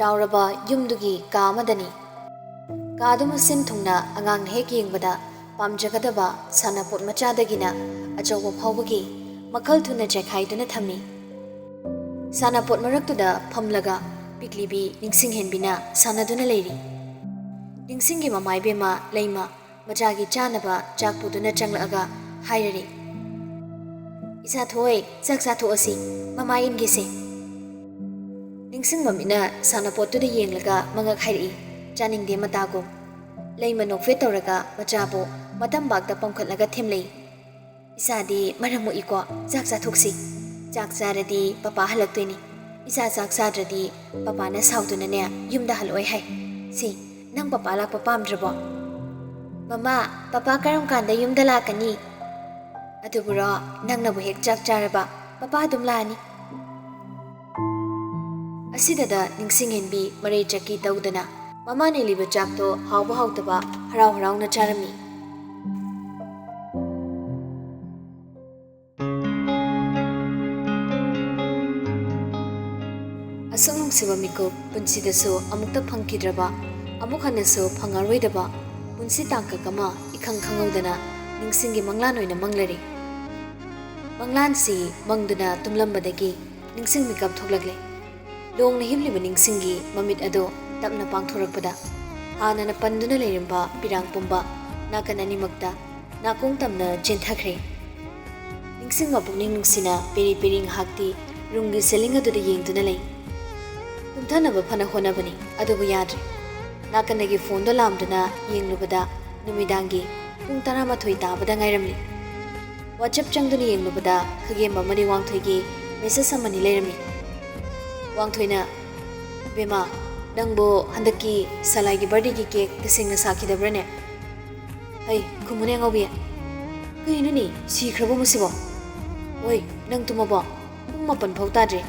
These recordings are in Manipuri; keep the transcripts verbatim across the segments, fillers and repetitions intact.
ꯌꯥꯎꯔꯕ ꯌꯨꯝꯗꯨꯒꯤ ꯀꯥ ꯑꯃꯗꯅꯤ꯫ ꯀꯥꯗꯨ ꯃꯁꯤꯟ ꯊꯨꯡꯅ ꯑꯉꯥꯡꯅ ꯍꯦꯛ ꯌꯦꯡꯕꯗ ꯄꯥꯝꯖꯒꯗꯕ ꯁꯥꯟꯅꯄꯣꯠ ꯃꯆꯥꯗꯒꯤꯅ ꯑꯆꯧꯕ ꯐꯥꯎꯕꯒꯤ ꯃꯈꯜ ꯊꯨꯅ ꯆꯥꯏꯈꯥꯏꯗꯨꯅ ꯊꯝꯃꯤ꯫ ꯁꯥꯟꯅꯄꯣꯠ ꯃꯔꯛꯇꯨꯗ ꯐꯝꯂꯒ ꯄꯤꯛꯂꯤꯕꯤ ꯅꯤꯡꯁꯤꯡꯍꯦꯟꯕꯤꯅ ꯁꯥꯟꯅꯗꯨꯅ ꯂꯩꯔꯤ꯫ ꯅꯤꯡꯁꯤꯡꯒꯤ ꯃꯃꯥ ꯏꯕꯦꯝꯃ ꯂꯩꯃ ꯃꯆꯥꯒꯤ ꯆꯥꯅꯕ ꯆꯥꯛ ꯄꯨꯗꯨꯅ ꯆꯪꯂꯛꯑꯒ ꯍꯥꯏꯔꯔꯤ, "ꯏꯆꯥ ꯊꯣꯏ, ꯆꯥꯛ ꯆꯥꯊꯣꯛꯑꯁꯤ, ꯃꯃꯥ ꯏꯟꯒꯦꯁꯦ꯫" ꯅꯤꯡꯁꯤꯡꯕ ꯃꯤꯠꯅ ꯁꯥꯟꯅꯄꯣꯠꯇꯨꯗ ꯌꯦꯡꯂꯒ ꯃꯉꯛ ꯍꯥꯏꯔꯛꯏ, ꯆꯥꯅꯤꯡꯗꯦ ꯃꯇꯥꯒꯨꯝ꯫ ꯂꯩꯃ ꯅꯣꯛꯐꯦꯠ ꯇꯧꯔꯒ ꯃꯆꯥꯕꯨ ꯃꯇꯝꯕꯥꯛꯇ ꯄꯝꯈꯠꯂꯒ ꯊꯦꯝꯂꯛꯏ, "ꯏꯆꯥꯗꯤ ꯃꯔꯝ ꯃꯣꯛꯏꯀꯣ, ꯆꯥꯛ ꯆꯥꯊꯣꯛꯁꯤ꯫ ꯆꯥꯛ ꯆꯥꯔꯗꯤ ꯄꯄꯥ ꯍꯜꯂꯛꯇꯣꯏꯅꯤ꯫ ꯏꯆꯥ ꯆꯥꯛ ꯆꯥꯗ꯭ꯔꯗꯤ ꯄꯄꯥꯅ ꯁꯥꯎꯗꯨꯅꯅꯦ ꯌꯨꯝꯗ ꯍꯜꯂꯛꯑꯣꯏ ꯍꯥꯏ꯫ ꯁꯤ, ꯅꯪ ꯄꯄꯥ ꯂꯥꯛꯄ ꯄꯥꯝꯗ꯭ꯔꯕꯣ?" "ꯃꯃꯥ, ꯄꯄꯥ ꯀꯔꯝ ꯀꯥꯟꯗ ꯌꯨꯝꯗ ꯂꯥꯛꯀꯅꯤ?" "ꯑꯗꯨꯕꯨꯔꯣ, ꯅꯪꯅꯕꯨ ꯍꯦꯛ ꯆꯥꯛ ꯆꯥꯔꯕ, ꯄꯄꯥ ꯑꯗꯨꯝ ꯂꯥꯛꯑꯅꯤ꯫" ꯑꯁꯤꯗꯗ ꯅꯤꯡꯁꯤꯡꯍꯦꯟꯕꯤ ꯃꯔꯩ ꯆꯠꯈꯤ ꯇꯧꯗꯅ ꯃꯃꯥꯅ ꯏꯜꯂꯤꯕ ꯆꯥꯛꯇꯣ ꯍꯥꯎꯕ ꯍꯥꯎꯇꯕ ꯍꯔꯥꯎ ꯍꯔꯥꯎꯅ ꯆꯥꯔꯝꯃꯤ꯫ ꯑꯁꯨꯛ ꯅꯨꯡꯁꯤꯕ ꯃꯤꯀꯨꯞ ꯄꯨꯟꯁꯤꯗꯁꯨ ꯑꯃꯨꯛꯇ ꯐꯪꯈꯤꯗ꯭ꯔꯕ, ꯑꯃꯨꯛ ꯍꯟꯅꯁꯨ ꯐꯪꯉꯔꯣꯏꯗꯕ ꯄꯨꯟꯁꯤ ꯇꯥꯡꯀꯛ ꯑꯃ ꯏꯈꯪ ꯈꯪꯍꯧꯗꯅ ꯅꯤꯡꯁꯤꯡꯒꯤ ꯃꯪꯂꯥꯟ ꯑꯣꯏꯅ ꯃꯪꯂꯔꯦ꯫ ꯃꯪꯂꯥꯟꯁꯤ ꯃꯪꯗꯨꯅ ꯇꯨꯝꯂꯝꯕꯗꯒꯤ ꯅꯤꯡꯁꯤꯡ ꯃꯤꯀꯞ ꯊꯣꯛꯂꯛꯂꯦ꯫ ꯂꯣꯡꯅ ꯍꯤꯞꯂꯤꯕ ꯅꯤꯡꯁꯤꯡꯒꯤ ꯃꯃꯤꯠ ꯑꯗꯨ ꯇꯞꯅ ꯄꯥꯡꯊꯣꯔꯛꯄꯗ, ꯍꯥꯟꯅꯅ ꯄꯟꯗꯨꯅ ꯂꯩꯔꯝꯕ ꯄꯤꯔꯥꯡ ꯄꯨꯝꯕ ꯅꯥꯀꯟ ꯑꯅꯤꯃꯛꯇ ꯅꯥꯀꯣꯡ ꯇꯝꯅ ꯆꯦꯟꯊꯈ꯭ꯔꯦ꯫ ꯅꯤꯡꯁꯤꯡꯕ ꯄꯨꯛꯅꯤꯡ ꯅꯨꯡꯁꯤꯅ ꯄꯦꯔꯤ ꯄꯦꯔꯤ ꯉꯥꯏꯍꯥꯛꯇꯤ ꯔꯨꯝꯒꯤ ꯁꯤꯂꯤꯡ ꯑꯗꯨꯗ ꯌꯦꯡꯗꯨꯅ ꯂꯩ꯫ ꯇꯨꯝꯊꯅꯕ ꯐꯅ ꯍꯣꯠꯅꯕꯅꯤ, ꯑꯗꯨꯕꯨ ꯌꯥꯗ꯭ꯔꯦ꯫ ꯅꯥꯀꯟꯗꯒꯤ ꯐꯣꯟꯗꯣ ꯂꯥꯝꯗꯨꯅ ꯌꯦꯡꯂꯨꯕꯗ ꯅꯨꯃꯤꯗꯥꯡꯒꯤ ꯄꯨꯡ ꯇꯔꯥꯃꯥꯊꯣꯏ ꯇꯥꯕꯗ ꯉꯥꯏꯔꯝꯂꯤ꯫ WhatsApp ꯆꯪꯗꯨꯅ ꯌꯦꯡꯂꯨꯕꯗ ꯈꯒꯦꯝꯕ ꯑꯃꯗꯤ ꯋꯥꯡꯊꯣꯏꯒꯤ message ꯑꯃꯅꯤ ꯂꯩꯔꯝꯃꯤ꯫ ꯋꯥꯡꯊꯣꯏꯅ, "ꯕꯦꯃꯥ, ꯅꯪꯕꯨ ꯍꯟꯗꯛꯀꯤ ꯁꯂꯥꯏꯒꯤ birthdayꯒꯤ cake ꯇꯁꯦꯡꯅ ꯁꯥꯈꯤꯗꯕ꯭ꯔꯅꯦ?" "ꯍꯩ, ꯈꯨꯝꯃꯨꯅꯦ ꯑꯉꯥꯎꯕꯤ꯫ ꯀꯩꯅꯣꯅꯦ, ꯁꯤꯈ꯭ꯔꯕꯣ ꯃꯁꯤꯕꯣ? ꯑꯣꯏ, ꯅꯪ ꯇꯨꯝꯃꯕꯣ? ꯄꯨꯡ ꯃꯥꯄꯟ ꯐꯥꯎ ꯇꯥꯗ꯭ꯔꯤ꯫"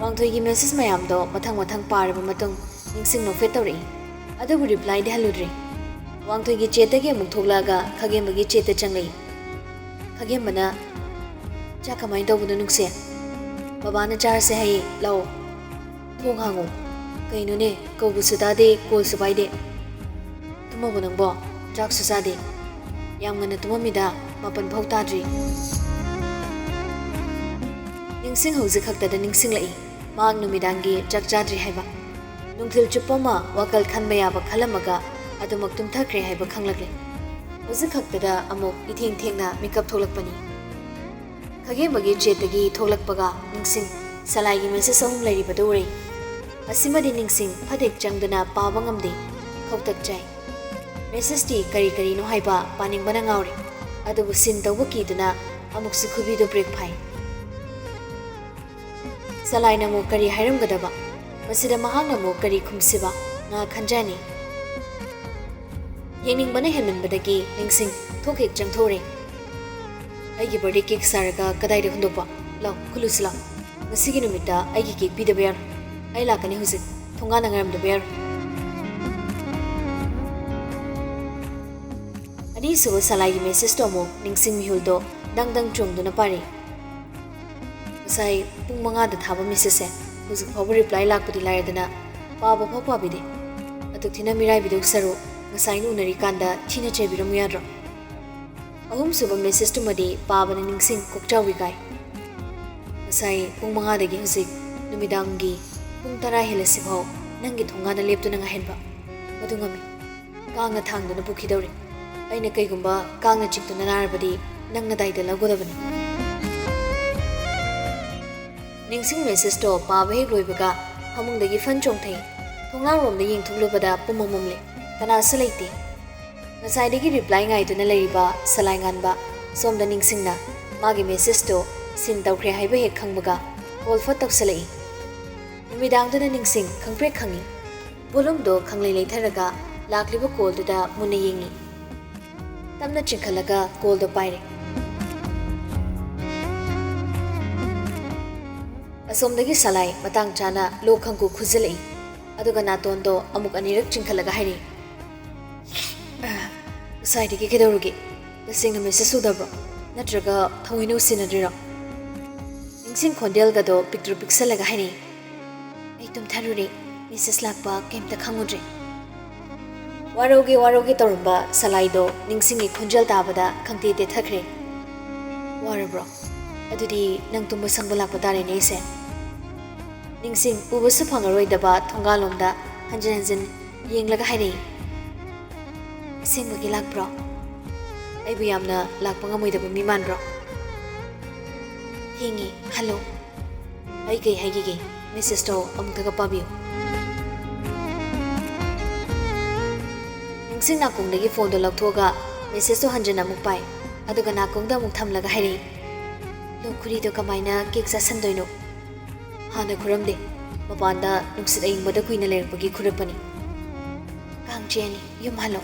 ꯋꯥꯡꯊꯣꯏꯒꯤ message ꯃꯌꯥꯝꯗꯣ ꯃꯊꯪ ꯃꯊꯪ ꯄꯥꯔꯕ ꯃꯇꯨꯡ ꯅꯤꯡꯁꯤꯡ ꯅꯣꯛꯐꯦꯠ ꯇꯧꯔꯛꯏ꯫ ꯑꯗꯨꯕꯨ replyꯗꯤ ꯍꯜꯂꯨꯗ꯭ꯔꯦ꯫ ꯋꯥꯡꯊꯣꯏꯒꯤ chatꯇꯒꯤ ꯑꯃꯨꯛ ꯊꯣꯛꯂꯛꯑꯒ ꯈꯒꯦꯝꯕꯒꯤ chatꯇ ꯆꯪꯂꯛꯏ꯫ ꯈꯒꯦꯝꯕꯅ, "ꯆꯥꯛ ꯀꯃꯥꯏꯅ ꯇꯧꯕꯅꯣ ꯅꯨꯡꯁꯤ?" "ꯕꯕꯥꯅ ꯆꯥꯔꯁꯦ ꯍꯥꯏꯌꯦ, ꯂꯥꯛꯑꯣ꯫ ꯊꯣꯡ ꯍꯥꯡꯉꯣ꯫ ꯀꯩꯅꯣꯅꯦ, ꯀꯧꯕꯁꯨ ꯇꯥꯗꯦ, ꯀꯣꯜꯁꯨ ꯄꯥꯏꯗꯦ꯫ ꯇꯨꯝꯃꯕꯣ ꯅꯪꯕꯣ? ꯆꯥꯛꯁꯨ ꯆꯥꯗꯦ꯫ ꯌꯥꯝ ꯉꯟꯅ ꯇꯨꯝꯃꯝꯃꯤꯗ, ꯃꯥꯄꯟ ꯐꯥꯎ ꯇꯥꯗ꯭ꯔꯤ꯫" ꯅꯤꯡꯁꯤꯡ ꯍꯧꯖꯤꯛ ꯈꯛꯇꯗ ꯅꯤꯡꯁꯤꯡꯂꯛꯏ꯫ ꯃꯍꯥꯛ ꯅꯨꯃꯤꯗꯥꯡꯒꯤ ꯆꯥꯛ ꯆꯥꯗ꯭ꯔꯤ ꯍꯥꯏꯕ꯫ ꯅꯨꯡꯊꯤꯜ ꯆꯨꯞꯄ ꯑꯃ ꯋꯥꯈꯜ ꯈꯟꯕ ꯌꯥꯕ ꯈꯜꯂꯝꯃꯒ ꯑꯗꯨꯃꯛ ꯇꯨꯝꯊꯈ꯭ꯔꯦ ꯍꯥꯏꯕ ꯈꯪꯂꯛꯂꯦ꯫ ꯍꯧꯖꯤꯛ ꯈꯛꯇꯗ ꯑꯃꯨꯛ ꯏꯊꯦꯡ ꯊꯦꯡꯅ ꯃꯤꯀꯞ ꯊꯣꯛꯂꯛꯄꯅꯤ꯫ ꯈꯒꯦꯝꯕꯒꯤ ꯆꯦꯠꯇꯒꯤ ꯊꯣꯛꯂꯛꯄꯒ ꯅꯤꯡꯁꯤꯡ ꯁꯂꯥꯏꯒꯤ ꯃꯦꯁꯦꯖ ꯑꯍꯨꯝ ꯂꯩꯔꯤꯕꯗꯨ ꯎꯔꯦ꯫ ꯑꯁꯤꯃꯗꯤ ꯅꯤꯡꯁꯤꯡ ꯐꯗꯦꯛ ꯆꯪꯗꯨꯅ ꯄꯥꯕ ꯉꯝꯗꯦ꯫ ꯈꯧꯇꯛ ꯆꯥꯏ꯫ ꯃꯦꯁꯦꯖꯇꯤ ꯀꯔꯤ ꯀꯔꯤꯅꯣ ꯍꯥꯏꯕ ꯄꯥꯅꯤꯡꯕꯅ ꯉꯥꯎꯔꯦ꯫ ꯑꯗꯨꯕꯨ ꯁꯤꯟ ꯇꯧꯕ ꯀꯤꯗꯨꯅ ꯑꯃꯨꯛꯁꯨ ꯈꯨꯕꯤꯗꯨ ꯕ꯭ꯔꯦꯛ ꯐꯥꯏ꯫ ꯁꯂꯥꯏꯅ ꯑꯃꯨꯛ ꯀꯔꯤ ꯍꯥꯏꯔꯝꯒꯗꯕ? ꯃꯁꯤꯗ ꯃꯍꯥꯛꯅ ꯑꯃꯨꯛ ꯀꯔꯤ ꯈꯨꯝꯁꯤꯕ? ꯉꯥ ꯈꯟꯖꯅꯤ꯫ ꯌꯦꯡꯅꯤꯡꯕꯅ ꯍꯦꯟꯃꯟꯕꯗꯒꯤ ꯅꯤꯡꯁꯤꯡ ꯊꯣꯛ ꯍꯦꯛ ꯆꯪꯊꯣꯛꯎꯔꯦ꯫ "ꯑꯩꯒꯤ ꯕꯥꯔꯗꯦ ꯀꯦꯛ ꯁꯥꯔꯒ ꯀꯗꯥꯏꯗ ꯍꯨꯟꯗꯣꯛꯄ? ꯂꯥꯎ, ꯈꯨꯠꯂꯨꯁꯤ ꯂꯥꯎ꯫ ꯉꯁꯤꯒꯤ ꯅꯨꯃꯤꯠꯇ ꯑꯩꯒꯤ ꯀꯦꯛ ꯄꯤꯗꯕ ꯌꯥꯔꯣꯏ꯫ ꯑꯩ ꯂꯥꯛꯀꯅꯤ ꯍꯧꯖꯤꯛ꯫ ꯊꯣꯡꯒꯥꯟꯗ ꯉꯥꯏꯔꯝꯗꯕ ꯌꯥꯔꯣꯏ꯫" ꯑꯅꯤꯁꯨꯕ ꯁꯂꯥꯏꯒꯤ ꯃꯦꯁꯦꯖꯇꯣ ꯑꯃꯨꯛ ꯅꯤꯡꯁꯤꯡ ꯃꯤꯍꯨꯜꯗꯣ ꯗꯪ ꯗꯪ ꯆꯣꯡꯗꯨꯅ ꯄꯥꯔꯤ꯫ ꯉꯁꯥꯏ ꯄꯨꯡ ꯃꯉꯥꯗ ꯊꯥꯕ ꯃꯦꯁꯦꯖꯁꯦ ꯍꯧꯖꯤꯛ ꯐꯥꯎꯕ ꯔꯤꯄ꯭ꯂꯥꯏ ꯂꯥꯛꯄꯗꯤ ꯂꯥꯏꯔꯗꯅ ꯄꯥꯕ ꯐꯥꯎ ꯄꯥꯕꯤꯗꯦ꯫ ꯑꯗꯨꯛ ꯊꯤꯅ ꯃꯤꯔꯥꯏꯕꯤꯗꯧ ꯁꯔꯨꯛ ꯉꯁꯥꯏꯅ ꯎꯅꯔꯤꯀꯥꯟꯗ ꯊꯤꯅ ꯆꯩꯕꯤꯔꯝꯃꯨ ꯌꯥꯗ꯭ꯔꯣ? ꯑꯍꯨꯝꯁꯨꯕ ꯃꯦꯁꯦꯖꯇꯨꯃꯗꯤ ꯄꯥꯕꯅ ꯅꯤꯡꯁꯤꯡ ꯀꯣꯛꯆꯥꯎꯕꯤ ꯀꯥꯏ꯫ "ꯉꯁꯥꯏ ꯄꯨꯡ ꯃꯉꯥꯗꯒꯤ ꯍꯧꯖꯤꯛ ꯅꯨꯃꯤꯗꯥꯡꯒꯤ ꯄꯨꯡ ꯇꯔꯥ ꯍꯦꯜꯂꯁꯤꯐꯥꯎ ꯅꯪꯒꯤ ꯊꯣꯡꯒꯥꯟꯗ ꯂꯦꯞꯇꯨꯅ ꯉꯥꯏꯍꯟꯕ, ꯃꯗꯨ ꯉꯝꯃꯤ꯫ ꯀꯥꯡꯅ ꯊꯥꯡꯗꯨꯅ ꯄꯨꯈꯤꯗꯧꯔꯦ꯫ ꯑꯩꯅ ꯀꯩꯒꯨꯝꯕ ꯀꯥꯡꯅ ꯆꯤꯛꯇꯨꯅ ꯅꯥꯔꯕꯗꯤ ꯅꯪ ꯅꯗꯥꯏꯗ ꯂꯧꯒꯗꯕꯅꯤ꯫" ꯅꯤꯡꯁꯤꯡ ꯃꯦꯁꯦꯖꯇꯣ ꯄꯥꯕ ꯍꯦꯛ ꯂꯣꯏꯕꯒ ꯐꯃꯨꯡꯗꯒꯤ ꯐꯟ ꯆꯣꯡꯊꯩ꯫ ꯊꯣꯡꯅꯥꯡꯔꯣꯝꯗ ꯌꯦꯡꯊꯣꯛꯂꯨꯕꯗ ꯄꯨꯝꯃꯝ ꯃꯝꯂꯦ꯫ ꯀꯅꯥꯁꯨ ꯂꯩꯇꯦ꯫ ꯉꯁꯥꯏꯗꯒꯤ ꯔꯤꯄ꯭ꯂꯥꯏ ꯉꯥꯏꯗꯨꯅ ꯂꯩꯔꯤꯕ ꯁꯂꯥꯏ ꯉꯥꯟꯕ ꯁꯣꯝꯗ ꯅꯤꯡꯁꯤꯡꯅ ꯃꯥꯒꯤ ꯃꯦꯁꯦꯖꯇꯣ ꯁꯤꯟ ꯇꯧꯈ꯭ꯔꯦ ꯍꯥꯏꯕ ꯍꯦꯛ ꯈꯪꯕꯒ ꯀꯣꯜ ꯐꯠ ꯇꯧꯁꯜꯂꯛꯏ꯫ ꯅꯨꯃꯤꯗꯥꯡꯗꯨꯗ ꯅꯤꯡꯁꯤꯡ ꯈꯪꯄ꯭ꯔꯦꯛ ꯈꯪꯉꯤ꯫ ꯚꯣꯂꯨꯝꯗꯣ ꯈꯪꯂꯩ ꯂꯩꯊꯔꯒ ꯂꯥꯛꯂꯤꯕ ꯀꯣꯜꯗꯨꯗ ꯃꯨꯟꯅ ꯌꯦꯡꯉꯤ꯫ ꯇꯞꯅ ꯆꯤꯡꯈꯠꯂꯒ ꯀꯣꯜꯗꯣ ꯄꯥꯏꯔꯦ꯫ ꯑꯁꯣꯝꯗꯒꯤ ꯁꯂꯥꯏ ꯃꯇꯥꯡ ꯆꯥꯅ ꯂꯣꯛ ꯈꯪꯀꯨ ꯈꯨꯖꯤꯜꯂꯛꯏ꯫ ꯑꯗꯨꯒ ꯅꯥꯇꯣꯟꯗꯣ ꯑꯃꯨꯛ ꯑꯅꯤꯔꯛ ꯆꯤꯡꯈꯠꯂꯒ ꯍꯥꯏꯔꯛꯏ, "ꯉꯁꯥꯏꯗꯒꯤ ꯀꯩꯗꯧꯔꯒꯦ? ꯇꯁꯦꯡꯅ ꯃꯦꯁꯦꯖ ꯎꯗꯕ꯭ꯔꯣ? ꯅꯠꯇ꯭ꯔꯒ ꯊꯑꯣꯏꯅ ꯎꯁꯤꯟꯅꯗ꯭ꯔꯤꯔꯣ?" ꯅꯤꯡꯁꯤꯡ ꯈꯣꯟꯖꯦꯜꯒꯗꯣ ꯄꯤꯛꯇ꯭ꯔꯨ ꯄꯤꯛꯁꯜꯂꯒ ꯍꯥꯏꯔꯛꯏ, "ꯑꯩ ꯇꯨꯝꯊꯔꯨꯔꯦ, ꯃꯤꯁꯦꯁ ꯂꯥꯛꯄ ꯀꯩꯝꯇ ꯈꯪꯉꯨꯗ꯭ꯔꯦ"꯫ ꯋꯥꯔꯧꯒꯦ ꯋꯥꯔꯧꯒꯦ ꯇꯧꯔꯝꯕ ꯁꯂꯥꯏꯗꯣ ꯅꯤꯡꯁꯤꯡꯒꯤ ꯈꯣꯟꯖꯦꯜ ꯇꯥꯕꯗ ꯈꯪꯇꯦ ꯇꯦꯊꯈ꯭ꯔꯦ꯫ "ꯋꯥꯔꯕ꯭ꯔꯣ? ꯑꯗꯨꯗꯤ ꯅꯪ ꯇꯨꯝꯕ ꯁꯪꯕ ꯂꯥꯛꯄ ꯇꯥꯔꯦꯅꯦ ꯑꯩꯁꯦ"꯫ ꯅꯤꯡꯁꯤꯡ ꯎꯕꯁꯨ ꯐꯪꯉꯔꯣꯏꯗꯕ ꯊꯣꯡꯒꯥꯜꯂꯣꯝꯗ ꯍꯟꯖꯤꯟ ꯍꯟꯖꯤꯟ ꯌꯦꯡꯂꯒ ꯍꯥꯏꯔꯛꯏ, "ꯑꯁꯦꯡꯕꯒꯤ ꯂꯥꯛꯄ꯭ꯔꯣ? ꯑꯩꯕꯨ ꯌꯥꯝꯅ ꯂꯥꯛꯄ ꯉꯝꯃꯣꯏꯗꯕ ꯃꯤ ꯃꯥꯟꯕ꯭ꯔꯣ?" "ꯊꯦꯡꯉꯦ, ꯍꯜꯂꯣ꯫ ꯑꯩ ꯀꯩ ꯍꯥꯏꯈꯤꯒꯦ? ꯃꯦꯁꯦꯖꯇꯣ ꯑꯃꯨꯛꯇꯒ ꯄꯥꯕꯤꯌꯨ"꯫ ꯅꯤꯡꯁꯤꯡ ꯅꯥꯀꯣꯡꯗꯒꯤ ꯐꯣꯟꯗꯣ ꯂꯧꯊꯣꯛꯑꯒ ꯃꯦꯁꯦꯖꯇꯣ ꯍꯟꯖꯤꯟꯅ ꯑꯃꯨꯛ ꯄꯥꯏ, ꯑꯗꯨꯒ ꯅꯥꯀꯣꯡꯗ ꯑꯃꯨꯛ ꯊꯝꯂꯒ ꯍꯥꯏꯔꯛꯏ, "ꯂꯣꯛ ꯈꯨꯔꯤꯗꯣ ꯀꯃꯥꯏꯅ ꯀꯦꯛ ꯆꯥꯁꯟꯗꯣꯏꯅꯣ?" ꯍꯥꯟꯅ ꯈꯨꯔꯝꯗꯦ꯫ ꯃꯄꯥꯟꯗ ꯅꯨꯡꯁꯤꯠ ꯑꯏꯪꯕꯗ ꯀꯨꯏꯅ ꯂꯩꯔꯛꯄꯒꯤ ꯈꯨꯔꯛꯄꯅꯤ꯫ "ꯀꯥꯡ ꯆꯦꯅꯤ, ꯌꯨꯝ ꯍꯜꯂꯣ꯫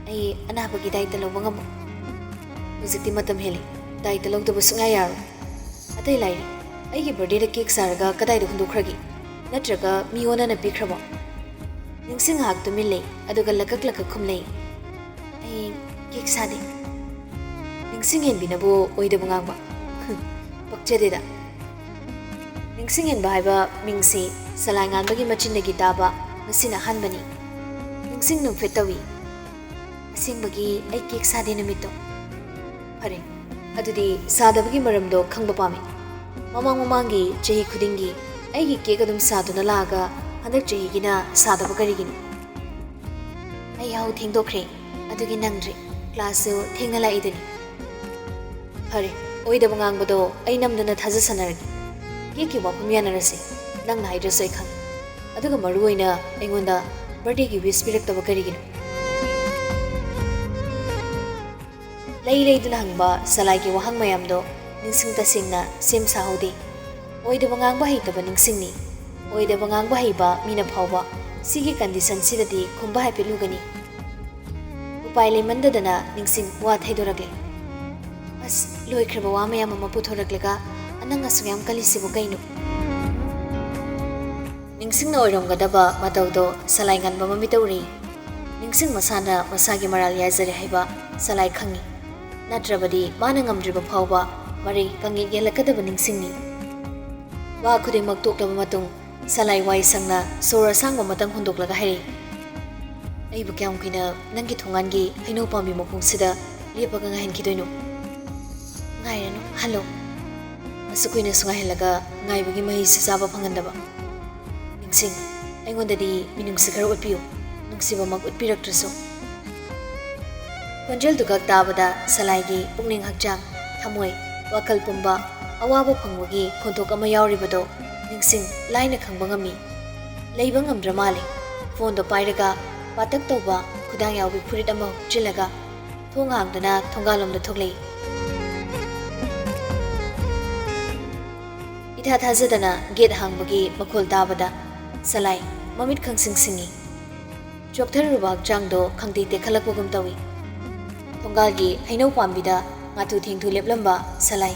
ꯑꯩ ꯑꯅꯥꯕꯒꯤ ꯗꯥꯏꯇ ꯂꯧꯕ ꯉꯝꯃꯣꯏ꯫ ꯍꯧꯖꯤꯛꯇꯤ ꯃꯇꯝ ꯍꯦꯜꯂꯤ꯫ ꯗꯥꯏꯇ ꯂꯧꯗꯕ ꯁꯨꯡꯌꯥ ꯌꯥꯔꯣꯏ꯫ ꯑꯇꯩ ꯂꯥꯏꯔꯤ, ꯑꯩꯒꯤ ꯕꯥꯔꯗꯦꯗ ꯀꯦꯛ ꯆꯥꯔꯒ ꯀꯗꯥꯏꯗ ꯍꯨꯟꯗꯣꯛꯈ꯭ꯔꯒꯦ? ꯅꯠꯇ꯭ꯔꯒ ꯃꯤ ꯑꯣꯟꯅꯅ ꯄꯤꯈ꯭ꯔꯕꯣ?" ꯅꯤꯡꯁꯤꯡ ꯉꯥꯏꯍꯥꯛ ꯇꯨꯃꯤꯟ ꯂꯩ, ꯑꯗꯨꯒ ꯂꯀꯛ ꯂꯀꯛ ꯈꯨꯝꯂꯛꯏ, "ꯑꯩ ꯀꯦꯛ ꯁꯥꯗꯦ"꯫ ꯅꯤꯡꯁꯤꯡ ꯍꯦꯟꯕꯤꯅꯕꯨ ꯑꯣꯏꯗꯕ ꯉꯥꯡꯕ꯫ ꯄꯛꯆꯗꯦꯗ꯫ ꯅꯤꯡꯁꯤꯡ ꯍꯦꯟꯕ ꯍꯥꯏꯕ ꯃꯤꯡꯁꯤ ꯁꯂꯥꯏ ꯉꯥꯟꯕꯒꯤ ꯃꯆꯤꯟꯗꯒꯤ ꯇꯥꯕ ꯉꯁꯤꯅ ꯑꯍꯥꯟꯕꯅꯤ꯫ ꯅꯤꯡꯁꯤꯡ ꯅꯨꯡꯐꯦꯠ ꯇꯧꯏ꯫ "ꯑꯁꯦꯡꯕꯒꯤ ꯑꯩ ꯀꯦꯛ ꯁꯥꯗꯦ ꯅꯨꯃꯤꯠꯇꯣ"꯫ "ꯐꯔꯦ, ꯑꯗꯨꯗꯤ ꯁꯥꯗꯕꯒꯤ ꯃꯔꯝꯗꯣ ꯈꯪꯕ ꯄꯥꯝꯃꯤ꯫ ꯃꯃꯥꯡ ꯃꯃꯥꯡꯒꯤ ꯆꯍꯤ ꯈꯨꯗꯤꯡꯒꯤ ꯑꯩꯒꯤ ꯀꯦꯛ ꯑꯗꯨꯝ ꯁꯥꯗꯨꯅ ꯂꯥꯛꯑꯒ ꯍꯟꯗꯛ ꯆꯍꯤꯒꯤꯅ ꯁꯥꯗꯕ ꯀꯔꯤꯒꯤꯅꯣ?" "ꯑꯩ ꯌꯥꯍꯧ ꯊꯦꯡꯗꯣꯛꯈ꯭ꯔꯦ, ꯑꯗꯨꯒꯤ ꯅꯪꯗ꯭ꯔꯦ꯫ ꯀ꯭ꯂꯥꯁꯁꯨ ꯊꯦꯡꯅ ꯂꯥꯛꯏꯗꯨꯅꯤ"꯫ "ꯐꯔꯦ, ꯑꯣꯏꯗꯕ ꯉꯥꯡꯕꯗꯣ ꯑꯩ ꯅꯝꯗꯅ ꯊꯥꯖꯁꯟꯅꯔꯒꯦ꯫ ꯀꯦꯛꯀꯤ ꯋꯥꯐꯝ ꯌꯥꯅꯔꯁꯤ꯫ ꯅꯪꯅ ꯍꯥꯏꯗ꯭ꯔꯁꯨ ꯑꯩ ꯈꯪꯉꯤ꯫ ꯑꯗꯨꯒ ꯃꯔꯨ ꯑꯣꯏꯅ ꯑꯩꯉꯣꯟꯗ ꯕꯥꯔꯗꯦꯒꯤ ꯋꯤꯁ ꯄꯤꯔꯛꯇꯕ ꯀꯔꯤꯒꯤꯅꯣ?" ꯂꯩ ꯂꯩꯗꯨꯅ ꯍꯪꯕ ꯁꯂꯥꯏꯒꯤ ꯋꯥꯍꯪ ꯃꯌꯥꯝꯗꯣ ꯅꯤꯡꯁꯤꯡ ꯇꯁꯦꯡꯅ ꯁꯦꯝ ꯁꯥꯍꯧꯗꯦ꯫ ꯑꯣꯏꯗꯕ ꯉꯥꯡꯕ ꯍꯩꯇꯕ ꯅꯤꯡꯁꯤꯡꯅꯤ꯫ ꯑꯣꯏꯗꯕ ꯉꯥꯡꯕ ꯍꯩꯕ ꯃꯤꯅ ꯐꯥꯎꯕ ꯁꯤꯒꯤ ꯀꯟꯗꯤꯁꯟꯁꯤꯗꯗꯤ ꯈꯨꯝꯕ ꯍꯥꯏꯐꯦꯠ ꯂꯨꯒꯅꯤ꯫ ꯎꯄꯥꯏ ꯂꯩꯃꯟꯗꯗꯅ ꯅꯤꯡꯁꯤꯡ ꯋꯥ ꯊꯩꯗꯣꯔꯛꯂꯦ꯫ "ꯑꯁ, ꯂꯣꯏꯈ꯭ꯔꯕ ꯋꯥ ꯃꯌꯥꯝ ꯑꯃ ꯄꯨꯊꯣꯔꯛꯂꯒ ꯑꯅꯪ ꯑꯁꯨꯛ ꯌꯥꯝ ꯀꯜꯂꯤꯁꯤꯕꯨ ꯀꯩꯅꯣ?" ꯅꯤꯡꯁꯤꯡꯅ ꯑꯣꯏꯔꯝꯒꯗꯕ ꯃꯇꯧꯗꯣ ꯁꯂꯥꯏ ꯉꯟꯕ ꯃꯃꯤꯠꯇ ꯎꯔꯤ꯫ ꯅꯤꯡꯁꯤꯡ ꯃꯁꯥꯅ ꯃꯁꯥꯒꯤ ꯃꯔꯥꯜ ꯌꯥꯖꯔꯦ ꯍꯥꯏꯕ ꯁꯂꯥꯏ ꯈꯪꯉꯤ꯫ ꯅꯠꯇ꯭ꯔꯕꯗꯤ ꯃꯥꯅ ꯉꯝꯗ꯭ꯔꯤꯕ ꯐꯥꯎꯕ ꯃꯔꯩ ꯀꯪꯉꯦꯛ ꯌꯦꯜꯂꯛꯀꯗꯕ ꯅꯤꯡꯁꯤꯡꯅꯤ꯫ ꯋꯥ ꯈꯨꯗꯤꯡꯃꯛ ꯇꯣꯛꯂꯕ ꯃꯇꯨꯡ, ꯁꯂꯥꯏ ꯋꯥꯏ ꯁꯪꯅ ꯁꯣꯔ ꯑꯁꯥꯡꯕ ꯑꯃꯇꯪ ꯍꯣꯟꯗꯣꯛꯂꯒ ꯍꯥꯏꯔꯛꯏ, "ꯑꯩꯕꯨ ꯀꯌꯥꯝ ꯀꯨꯏꯅ ꯅꯪꯒꯤ ꯊꯣꯡꯒꯥꯟꯒꯤ ꯍꯩꯅꯧ ꯄꯥꯝꯕꯤ ꯃꯈꯣꯡꯁꯤꯗ ꯂꯦꯞꯄꯒ ꯉꯥꯏꯍꯟꯈꯤꯗꯣꯏꯅꯣ? ꯉꯥꯏꯔꯅꯨ, ꯍꯜꯂꯣ꯫ ꯑꯁꯨꯛ ꯀꯨꯏꯅꯁꯨ ꯉꯥꯏꯍꯜꯂꯒ ꯉꯥꯏꯕꯒꯤ ꯃꯍꯩꯁꯨ ꯆꯥꯕ ꯐꯪꯍꯟꯗꯕ꯫ ꯅꯤꯡꯁꯤꯡ, ꯑꯩꯉꯣꯟꯗꯗꯤ ꯃꯤꯅꯨꯡꯁꯤ ꯈꯔ ꯎꯠꯄꯤꯌꯨ, ꯅꯨꯡꯁꯤꯕꯃꯛ ꯎꯠꯄꯤꯔꯛꯇ꯭ꯔꯁꯨ꯫" ꯈꯣꯟꯖꯦꯜꯗꯨ ꯈꯛ ꯇꯥꯕꯗ ꯁꯂꯥꯏꯒꯤ ꯄꯨꯛꯅꯤꯡ ꯍꯛꯆꯥꯡ, ꯊꯃꯣꯏ, ꯋꯥꯈꯜ ꯄꯨꯝꯕ ꯑꯋꯥꯕ ꯐꯪꯕꯒꯤ ꯈꯣꯟꯊꯣꯛ ꯑꯃ ꯌꯥꯎꯔꯤꯕꯗꯣ ꯅꯤꯡꯁꯤꯡ ꯂꯥꯏꯅ ꯈꯪꯕ ꯉꯝꯃꯤ꯫ ꯂꯩꯕ ꯉꯝꯗ꯭ꯔ ꯃꯥꯜꯂꯦ꯫ ꯐꯣꯟꯗꯣ ꯄꯥꯏꯔꯒ ꯄꯥꯇꯛ ꯇꯧꯕ ꯈꯨꯗꯥꯡ ꯌꯥꯎꯕꯤ ꯐꯨꯔꯤꯠ ꯑꯃ ꯍꯨꯛꯆꯤꯜꯂꯒ ꯊꯣꯡ ꯍꯥꯡꯗꯨꯅ ꯊꯣꯡꯒꯥꯜꯂꯣꯝꯗ ꯊꯣꯛꯂꯛꯏ꯫ ꯏꯊꯥ ꯊꯥꯖꯗꯅ ꯒꯦꯠ ꯍꯥꯡꯕꯒꯤ ꯃꯈꯣꯜ ꯇꯥꯕꯗ ꯁꯂꯥꯏ ꯃꯃꯤꯠ ꯈꯪꯁꯤꯡ ꯁꯤꯡꯏ꯫ ꯆꯣꯛꯊꯔꯨꯕ ꯍꯛꯆꯥꯡꯗꯣ ꯈꯪꯇꯦꯛ ꯇꯦꯛꯈꯠꯂꯛꯄꯒꯨꯝ ꯇꯧꯏ꯫ ꯊꯣꯡꯒꯥꯜꯒꯤ ꯍꯩꯅꯧ ꯄꯥꯝꯕꯤꯗ ꯉꯥꯊꯨ ꯊꯦꯡꯊꯨ ꯂꯦꯞꯂꯝꯕ ꯁꯂꯥꯏ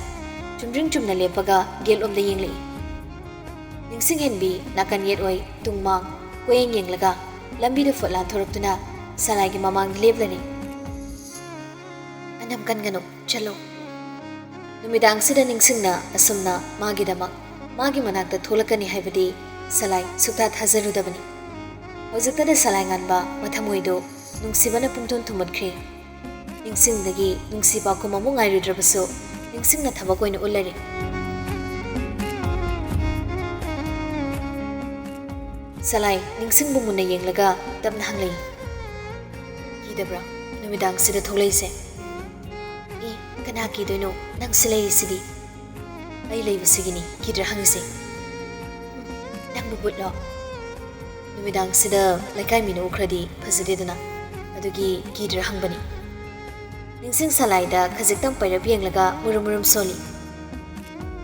ꯆꯨꯝꯗ꯭ꯔꯤꯡ ꯆꯨꯝꯅ ꯂꯦꯞꯄꯒ ꯒꯦꯠꯂꯣꯝꯗ ꯌꯦꯡꯂꯛꯏ꯫ ꯅꯤꯡꯁꯤꯡꯍꯦꯟꯕꯤ ꯅꯥꯀꯟ ꯌꯦꯠ ꯑꯣꯏ ꯇꯨꯡ ꯃꯥꯡ ꯀꯣꯏꯌꯦꯡ ꯌꯦꯡꯂꯒ ꯂꯝꯕꯤꯗ ꯐꯨꯠ ꯂꯥꯟꯊꯣꯔꯛꯇꯨꯅ ꯁꯂꯥꯏꯒꯤ ꯃꯃꯥꯡꯗ ꯂꯦꯞꯂꯔꯦ꯫ "ꯑꯅꯝ ꯀꯟꯒꯅꯨ, ꯆꯠꯂꯣ꯫" ꯅꯨꯃꯤꯗꯥꯡꯁꯤꯗ ꯅꯤꯡꯁꯤꯡꯅ ꯑꯁꯨꯝꯅ ꯃꯥꯒꯤꯗꯃꯛ ꯃꯥꯒꯤ ꯃꯅꯥꯛꯇ ꯊꯣꯛꯂꯛꯀꯅꯤ ꯍꯥꯏꯕꯗꯤ ꯁꯂꯥꯏ ꯁꯨꯛꯊꯥ ꯊꯥꯖꯔꯨꯗꯕꯅꯤ꯫ ꯍꯧꯖꯤꯛꯇꯗ ꯁꯂꯥꯏ ꯉꯥꯟꯕ ꯃꯊꯃꯣꯏꯗꯨ ꯅꯨꯡꯁꯤꯕꯅ ꯄꯨꯡꯊꯨꯝ ꯊꯨꯝꯃꯠꯈ꯭ꯔꯦ꯫ ꯅꯤꯡꯁꯤꯡꯗꯒꯤ ꯅꯨꯡꯁꯤ ꯄꯥꯎꯈꯨꯝ ꯑꯃꯨꯛ ꯉꯥꯏꯔꯨꯗ꯭ꯔꯕꯁꯨ ꯅꯤꯡꯁꯤꯡꯅ ꯊꯕꯛ ꯑꯣꯏꯅ ꯎꯠꯂꯔꯦ꯫ ꯁꯂꯥꯏ ꯅꯤꯡꯁꯤꯡꯕꯨ ꯃꯨꯟꯅ ꯌꯦꯡꯂꯒ ꯇꯞꯅ ꯍꯪꯂꯛꯏ, "ꯀꯤꯗꯕ꯭ꯔꯥ ꯅꯨꯃꯤꯗꯥꯡꯁꯤꯗ ꯊꯣꯛꯂꯛꯏꯁꯦ?" "ꯑꯦ, ꯀꯅꯥ ꯀꯤꯗꯣꯏꯅꯣ? ꯅꯪꯁꯨ ꯂꯩꯔꯤꯁꯤꯗꯤ꯫" "ꯑꯩ ꯂꯩꯕꯁꯤꯒꯤꯅꯤ ꯀꯤꯗ꯭ꯔꯥ ꯍꯪꯉꯤꯁꯦ?" "ꯎꯝ, ꯅꯪꯕꯨ ꯕꯨꯠꯂꯣ?" "ꯅꯨꯃꯤꯗꯥꯡꯁꯤꯗ ꯂꯩꯀꯥꯏ ꯃꯤꯅ ꯎꯈ꯭ꯔꯗꯤ ꯐꯖꯗꯦꯗꯅ, ꯑꯗꯨꯒꯤ ꯀꯤꯗ꯭ꯔꯥ ꯍꯪꯕꯅꯤ꯫" ꯅꯤꯡꯁꯤꯡ ꯁꯂꯥꯏꯗ ꯈꯖꯤꯛꯇꯪ ꯄꯩꯔꯞ ꯌꯦꯡꯂꯒ ꯃꯨꯔꯨꯝ ꯃꯨꯔꯨꯝ ꯁꯣꯜꯂꯤ꯫